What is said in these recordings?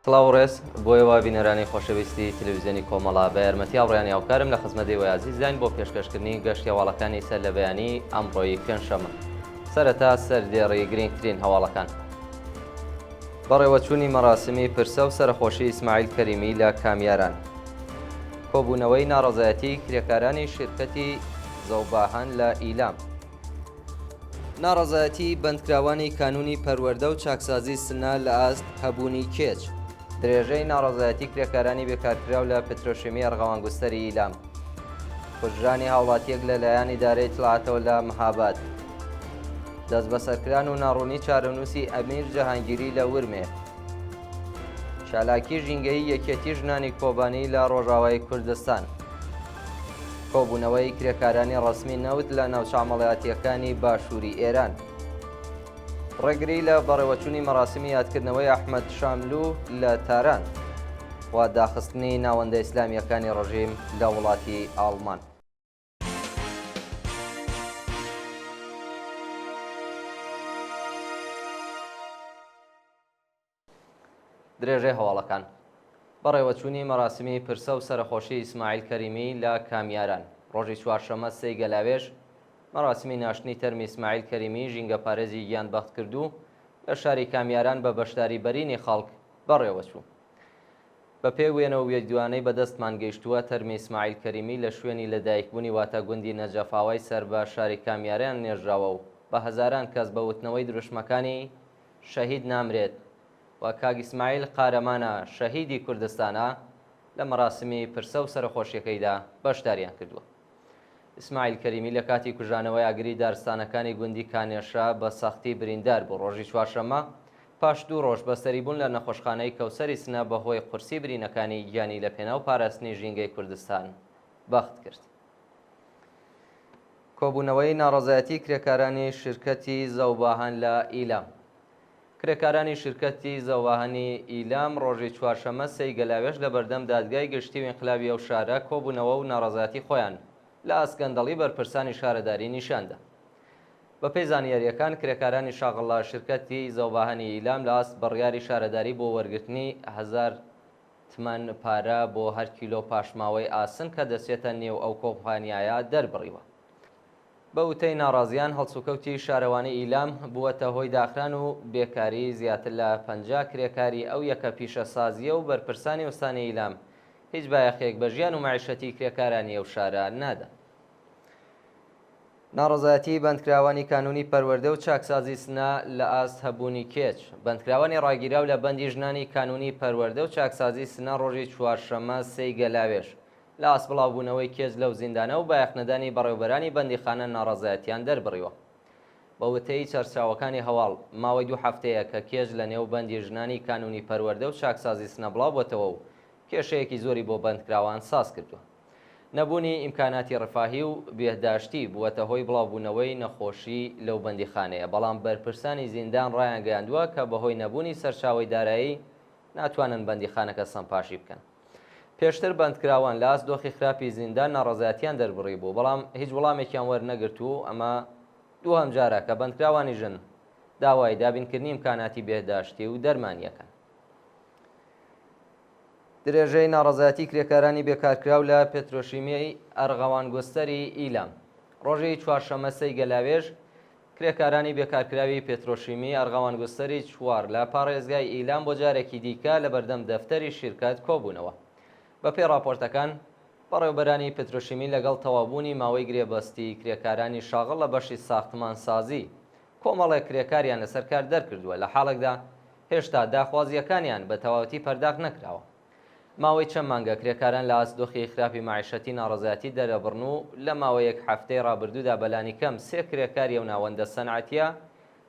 سڵاو و ڕێز بۆ ئێوە بینەرانی خۆشەویستی تلویزیۆنی کۆمەڵە، بە یارمەتی هاوڕێیانی هاوکارم لە خزمەت ئێوەی ئازیزداین بۆ پێشکەشکردنی گەشتی هەواڵەکانی سەر لە بەیانی ئەمڕۆی پێنجشەممە. سەرەتا سەردێڕی گرینگترین هەواڵەکان. بەڕێوەچوونی مەراسمی پرسە و سەرەخۆشی ئیسماعیل کەریمی لە کامیاران. کۆبوونەوەی ناڕەزایەتیی کرێکارانی شیرکەتی زەوباهەن لە ئیلام. ناڕەزایەتیی بەندکراوانی کانوونی پەروەردە و چاکسازیی سنە لە ئاست هەبوونی کێچ. درێژەی ناڕەزایەتی کرێکارانی بێکارکراو لە پترۆشیمی ئەرغەوانگوستەری ئیلام. کوژرانی هاوڵاتییەک لە لایەن ئیدارەی ئیتڵاعاتەوە لە مهاباد. دەستبەسەرکران و ناڕوونی چارەنووسی ئەمیر جەهانگیری لە ورمێ. چالاکی ژینگەیی یەکێتی ژنانی کۆبانی لە ڕۆژاوای کوردستان. کۆبوونەوەی کرێکارانی ڕەسمی نەوت لە ناوچە عەمەڵیاتییەکانی باشووری ئێران. ڕێگری لە بەڕێوەچوونی مەراسیمی یادکردنەوەی ئەحمەد شاملوو لە تاران و داخستنی ناوەندە ئیسلامییەکانی ڕژیم لە وڵاتی ئاڵمان. درێژەی هەواڵەکان. بەڕێوەچوونی مەراسمی پرسە و سەرەخۆشی ئیسماعیل کەریمی لە کامیاران. ڕۆژی چوارشەممە سێی گەلاوێژ، مەراسمی ناشتنی تەرمی ئیسماعیل کەریمی ژینگەپارێزی گیانبەختکردوو لە شاری کامیاران بە بەشداری بەرینی خەڵک بەڕێوەچوو. بەپێی وێنە و ویدیۆانەی بەدەستمان گەیشتووە، تەرمی ئیسماعیل کەریمی لە شوێنی لەدایکبوونی واتە گوندی نەجەفاوای سەر بە شاری کامیاران نێژراوە و بە هەزاران کەس بە وتنەوەی دروشمەکانی شەهید نامرێت و کاک ئیسماعیل قارەمانە شەهیدی کوردستانە لە مەراسمی پرسە و سەرەخۆشیەکەیدا بەشداریان کردووە. ئیسماعیل کەریمی لە کاتی کوژانەوەی ئاگری دارستانەکانی گوندی کانێشە بە سەختی بریندار بوو. ڕۆژی چوارشەممە پاش دوو ڕۆژ بەستەریبوون لە نەخۆشخانەی کەوسەری سنە بە هۆی قورسی برینەکانی گیانی لە پێناو پاراستنی ژینگەی کوردستان بەخت کرد. کۆبوونەوەی ناڕەزایەتی کرێکارانی شیرکەتی زەوباهەن لە ئیلام. کرێکارانی شیرکەتی زەوباهەنی ئیلام ڕۆژی چوارشەممە سێی گەلاوێژ لە بەردەم دادگای گشتی و ئینقلابی ئەو شارە کۆبوونەوە و ناڕەزایەتی خۆیان لە ئاست گەندەڵی بەرپرسانی شارەداری نیشان دا. بەپێی زانیارییەکان کرێکارانی شاغڵ لە شیرکەتی زەوباهەنی ئیلام لە ئاست بڕیاری شارەداری بۆ وەرگرتنی هەزار تمەن پارە بۆ هەر کیلۆ پاشماوەی ئاسن کە دەچێتە نێو ئەو کۆمپانیایە دەربڕیوە. بە وتەی ناڕازیان، هەڵسوکەوتی شارەوانی ئیلام بووەتە هۆی داخران و بێکاری زیاتر لە 50 کرێکاری ئەو یەکە پیشەسازییە و بەرپرسانی ئوستانی ئیلام هیچ بایەخێک بە ژیان و مەعیشەتی کرێکارانی ئەو شارە نادەن. ناڕەزایەتیی بەندکراوانی کانوونی پەروەردە و چاکسازی سنە لە ئاست هەبوونی کێچ بەندکراوانی ڕاگیراو لە بەندی ژنانی کانوونی پەروەردە و چاکسازی سنە ڕۆژی چوارشەممە سێی گەلاوێژ لە ئاست بڵاوبوونەوەی کێچ لەو زیندانە و بایەخنەدانی بەڕێوبەرانی بەندیخانە ناڕەزایەتیان دەربڕیوە. بە وتەی سەرچاوەکانی هەواڵ، ماوەی دوو هەفتەیە کە کێچ لە نێو بەندی ژنانی کانوونی پەروەردە و چاکسازی سنە بڵاوبۆتەوە و کێشەیەکی زۆری بۆ بەندکراوان ساز کردووە. نەبوونی ئیمکاناتی ڕفاهی و بێهداشتی بووەتە هۆی بڵاوبوونەوەی نەخۆشی لەو بەندیخانەیە، بەڵام بەرپرسانی زیندان ڕایانگەیاندووە کە بەهۆی نەبوونی سەرچاوەی دارایی ناتوانن بەندیخانەکە سەمپاشی بکەن. پێشتر بەندکراوان لە ئاست دۆخی خراپی زیندان ناڕەزایەتیان دەربڕیبوو، بەڵام هیچ وەڵامێکیان وەرنەگرت و ئەمە دووهەم جارە کە بەندکراوانی ژن داوای دابینکردنی ئیمکاناتی بێهداشتی و دەرمانی ئەکەن. درێژەی ناڕەزایەتی کرێکارانی بێکارکراو لە پترۆشیمیی ئەرغەوانگوستەری ئیلام. ڕۆژی چوارشەممە سێی گەلاوێژ، کرێکارانی بێکارکراوی پترۆشیمی ئەرغەوانگوستەری چوار لە پاڕێزگای ئیلام بۆ جارێکی دیکە لەبەردەم دەفتەری شیرکەت کۆبوونەوە. بەپێی ڕاپۆرتەکان، بەڕێوەبەرانی پترۆشیمی لەگەڵ تەواوبوونی ماوەی گرێبەستی کرێکارانی شاغڵ لە بەشی ساختمانسازی، کۆمەڵێک کرێکاریان لەسەر کار دەرکردووە، لە حاڵێکدا هێشتا داخوازییەکانیان بە تەواوەتی پەرداخت نەکراوە. ماوەی چەند مانگە کرێکاران لە ئاست دۆخی خراپی مەعیشەتی ناڕەزایەتی دەرەبڕن و لە ماوەی یەک هەفتەی ڕابردوودا بەلانیکەم سێ کرێکاری ئەو ناوەندە سەنعەتییە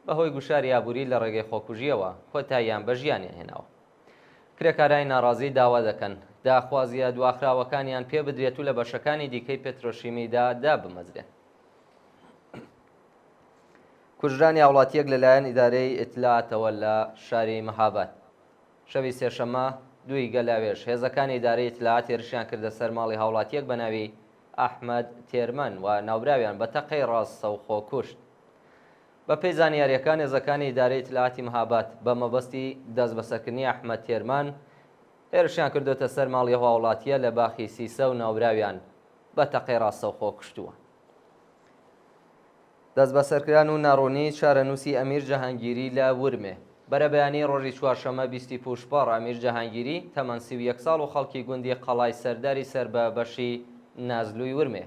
بەهۆی گوشاری ئابووری لە ڕێگەی خۆکوژییەوە کۆتاییان بە ژیانیان هێناوە. کرێکارانی ناڕازی داوا دەکەن داخوازییە دواخراوەکانیان پێ بدرێت و لە بەشەکانی دیکەی پترۆشیمیدا دابمەزرێن. کوژرانی هاوڵاتییەک لەلایەن ئیدارەی ئیتلاعاتەوە لە شاری مەهاباد. شەوی سێشەممە دووی گەلاوێژ، هێزەکانی ئیدارەی ئیتلاعات هێرشیان کردە سەر ماڵی هاوڵاتییەک بە ناوی ئەحمەد تێرمەن و ناوبراویان بە تەقەی ڕاستەوخۆ کوشت. بەپێی زانیارییەکان هێزەکانی ئیدارەی ئیتلاعاتی مەهاباد بە مەبەستی دەستبەسەرکردنی ئەحمەد تێرمان هێرشیان کردۆتە سەر ماڵی ئەو هاوڵاتییە لە باخی سیسە و ناوبراویان بە تەقەی ڕاستەوخۆ کوشتووە. دەستبەسەرکران و ناڕوونیی چارەنووسی ئەمیر جەهانگیری لە ورمێ. بەرەبەیانیی ڕۆژی چوارشەممە 20 ی پووشپەڕ، ئەمیر جەهانگیری، تەمەن 31 ساڵ و خەڵکی گوندی قەڵای سەرداری سەر بە بەشی نازلووی ورمێ،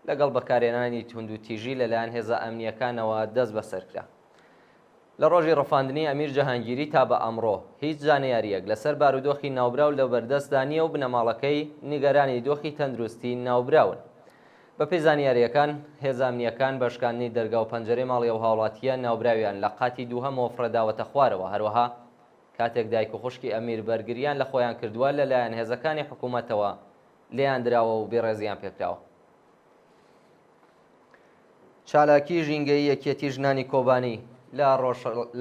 لەگەڵ بەکارهێنانی توندوتیژی لەلایەن هێزە ئەمنییەکانەوە دەستبەسەرکرا. لە ڕۆژی ڕفاندنی ئەمیر جەهانگیری تا بە ئەمڕۆ، هیچ زانیارییەک لەسەر بارودۆخی ناوبراو لەبەردەستدا نییە و بنەماڵەکەی نیگەرانی دۆخی تەندروستی ناوبراون. بەپێی زانیارییەکان، هێزە ئەمنییەکان بە شکاندنی دەرگا و پەنجەرەی ماڵی ئەو هاوڵاتییە ناوبراویان لە قاتی دووهەمەوە فڕێداوەتە خوارەوە، هەروەها کاتێک دایک و خوشکی ئەمیر بەرگرییان لە خۆیان کردووە لەلایەن هێزەکانی حکوومەتەوە لێیان دراوە و بێڕێزییان پێکراوە. چالاکی ژینگەیی یەکیەتی ژنانی کۆبانی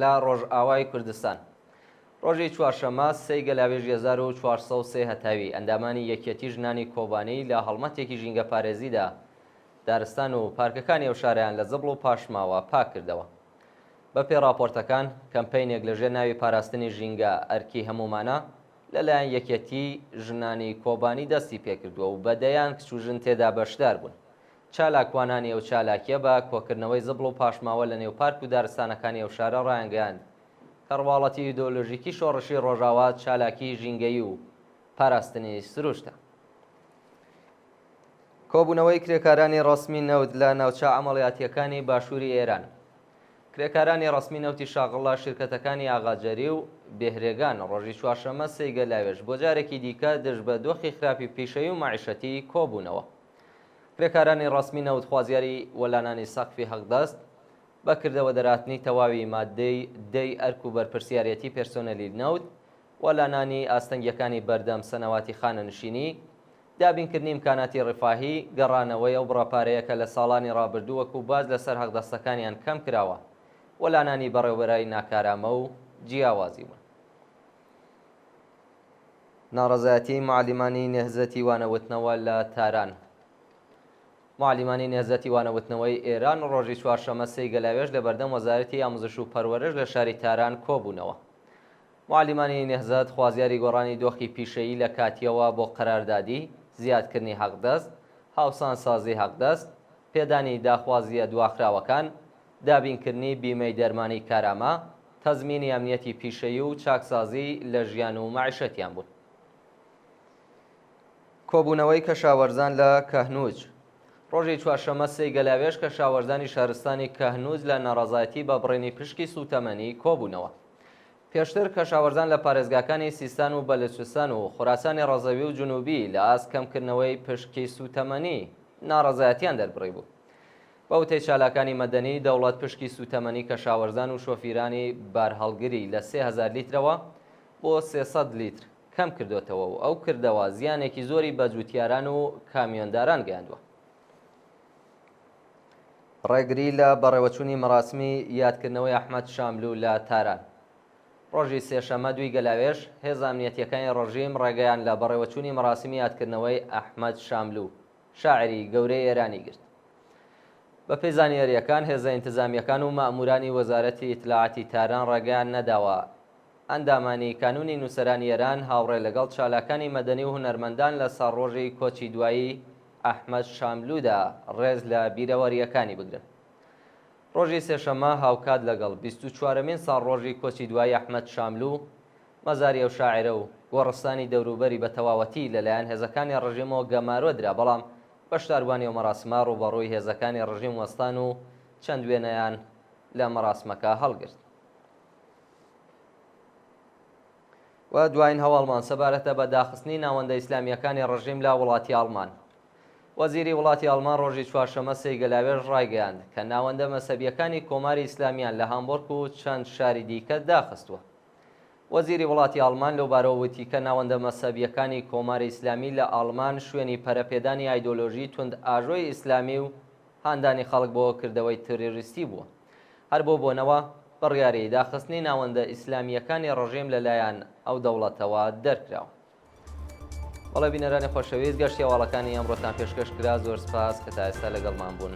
لە ڕۆژئاوای کوردستان ڕۆژی چوارشەممە سێی گەلاوێژی 1403 هەتاوی ئەندامانی یەکیەتی ژنانی کۆبانی لە هەڵمەتێکی ژینگەپارێزیدا دارستان و پارکەکانی ئەو شارەیان لە زبڵ و پاشماوە پاک کردەوە. بەپێی ڕاپۆرتەکان کەمپەینێک لەژێر ناوی پاراستنی ژینگە ئەرکی هەموومانە لەلایەن یەکیەتی ژنانی کۆبانی دەستی پێکردووە و بە دەیان کچ و ژن تێدا بەشدار بوون. چالاکوانانی ئەو چالاکییە بە کۆکردنەوەی زبڵ و پاشماوە لە نێو پارک و دارستانەکانی ئەو شارە ڕایانگەیاند کە ڕواڵەتی ئیدۆلۆژیکی شۆڕشی ڕۆژاوا چالاکیی ژینگەیی و پاراستنی سروشتە. کۆبوونەوەی کرێکارانی ڕەسمی نەوت لە ناوچە عەمەڵیاتییەکانی باشووری ئێران. کرێکارانی ڕەسمی نەوتی شاغڵ لە شیرکەتەکانی ئاغاجەری و بێهرێگان ڕۆژی چوارشەممە سێی گەلاوێژ بۆ جارێکی دیکە دژ بە دۆخی خراپی پیشەیی و مەعیشەتی کۆبوونەوە. کرێکارانی ڕەسمی نەوت خوازیاری وەلانانی سەقفی حەقدەست، بە کردەوە دەرهاتنی تەواوی ماددەی دەی ئەرک و بەرپرسیارێتی پێرسۆنێلی نەوت، وەلانانی ئاستەنگیەکانی بەردەم سەنەواتی خانەنشینی، دابینکردنی ئیمکاناتی ڕیفاهی، گەڕانەوەی ئەو بڕە پارەیە کە لە ساڵانی ڕابردوو وەکو باج لەسەر حەقدەستەکانیان کەم کراوە، وەلانانی بەڕێوبەرای ناکارامە و جیاوازی بوون. ناڕەزایەتیی موعەلیمانی نێهزەتی وانەوتنەوە لە تاران. موعەلیمانی نێهزەتی وانەوتنەوەی ئێران ڕۆژی چوارشەممە سێی گەلاوێژ لە بەردەم وەزارەتی ئاموزش و پەروەرش لە شاری تاران کۆبوونەوە. موعەلیمانی نێهزەت خوازیاری گۆڕانی دۆخی پیشەیی لە کاتییەوە بۆ قەراردادی، زیادکردنی حەقدەست، هاوسانسازی حەقدەست، پێدانی داخوازییە دواخراوەکان، دابینکردنی بیمەی دەرمانی کارامە، تەزمینی ئەمنیەتی پیشەیی و چاکسازی لە ژیان و مەعیشەتیان بوون. کۆبوونەوەی کەشاوەرزان لە کەهنوج. ڕۆژی چوارشەممە سێی گەلاوێژ کەشاوەرزانی شارستانی کەهنوج لە ناڕەزایەتی بە بڕینی پشکی سووتەمەنی کۆبوونەوە. پێشتر کەشاوەرزان لە پارێزگاکانی سیستان و بەلوچستان و خوراسانی ڕەزەوی و جنوبی لە ئاست کەمکردنەوەی پشکی سووتەمەنی ناڕەزایەتیان دەربڕیبوو. بە وتەی چالاکانی مەدەنی، دەوڵەت پشکی سووتەمەنی کەشاوەرزان و شۆفیرانی بارهەڵگری لە 3000 لیترەوە بۆ 300 لیتر کەم کردۆتەوە و ئەو کردەوە زیانێکی زۆری بە جووتیاران و کامیۆنداران گەیاندووە. ڕێگری لە بەڕێوەچوونی مەراسمی یادکردنەوەی ئەحمەد شاملوو لە تاران. ڕۆژی سێشەممە دووی گەلاوێژ، هێزە ئەمنیەتییەکانی ڕژیم ڕێگەیان لە بەڕێوەچوونی مەراسمی یادکردنەوەی ئەحمەد شاملوو، شاعری گەورەی ئێرانی گرت. بەپێی زانیارییەکان، هێزە ئینتزامییەکان و مەئموورانی وەزارەتی ئیتلاعاتی تاران ڕێگەیان نەداوە ئەندامانی کانوونی نووسەرانی ئێران هاوڕێ لەگەڵ چالاکانی مەدەنی و هونەرمەندان لە ساڵڕۆژی کۆچی دوایی ئەحمەد شاملوودا ڕێز لە بیرەوەرییەکانی بگرن. ڕۆژی سێشەممە هاوکات لەگەڵ بیست و چوارەمین ساڵڕۆژی کۆچی دوایی ئەحمەد شاملوو، مەزاری ئەو شاعیرە و گۆڕستانی دەوروبەری بە تەواوەتی لەلایەن هێزەکانی ڕژیمەوە گەمارۆ درا، بەڵام بەشداربووانی ئەو مەراسمە ڕووبەڕووی هێزەکانی ڕژیم وەستان و چەند وێنەیان لە مەراسمەکە هەڵگرت. و دوایین هەواڵمان سەبارەتە بە داخستنی ناوەندە ئیسلامییەکانی ڕژیم لە وڵاتی ئاڵمان. وەزیری وڵاتی ئاڵمان ڕۆژی چوارشەممە سێی گەلاوێژ ڕایگەیاند کە ناوەندە مەزهەبییەکانی کۆماری ئیسلامییان لە هامبۆرگ و چەند شاری دیکە داخستووە. وەزیری وڵاتی ئاڵمان لەوبارەوە وتی کە ناوەندە مەزهەبییەکانی کۆماری ئیسلامی لە ئاڵمان شوێنی پەرەپێدانی ئایدۆلۆژیی توندئاژۆی ئیسلامی و هاندانی خەڵک بۆ کردەوەی ترۆریستی بووە. هەر بەو بۆنەوە بڕیاری داخستنی ناوەندە ئیسلامییەکانی ڕژیم لە لایەن ئەو دەوڵەتەوە دەرکراوە. بەڵێ بینەرانی خۆشەویست گەشتی هەواڵەکانی ئەمڕۆتان پێشکەش کرا، زۆر سپاس کە تا ئێستا لەگەڵمان بوون.